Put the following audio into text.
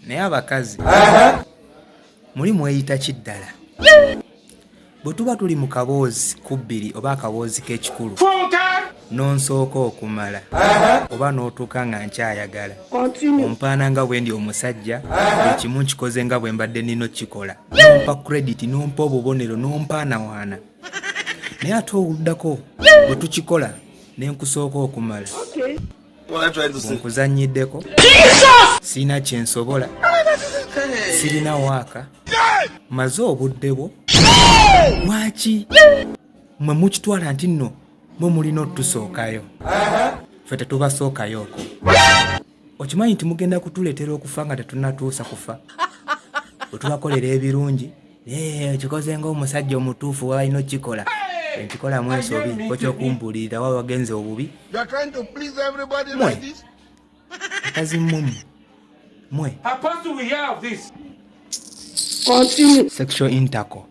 Naye abakazi muli mweyita ki ddala? Bwe tuba tuli mu kaboozi ku bbiri oba akaboozi k'ekikulu n'onsooka okumala oba n'otuuka nga nkyayagala ompaana nga bwe ndi omusajja ekimu nkikoze nga bwe mbadde nina okukikola nompa credit nompa obubonero nompaanawaana naye ate oluddako bwe tukikola ne nkusooka okumala nkuzannyiddeko sirina kyensobola sirina waaka maze obudde bwo lwaki mwe mukitwala nti nno mwe mulina otutusookayo ffe tetubasookayo okwo okimanyi nti mugenda kutuleetera okufa nga tetunatuusa kufa bwe tubakolera ebirungi okikoze eh, ngaomusajja omutuufu walina okukikola nkikolamu ensobi okyokumbuulirira wa wagenze obubi mwe akazi mmwe mwe sexual interco.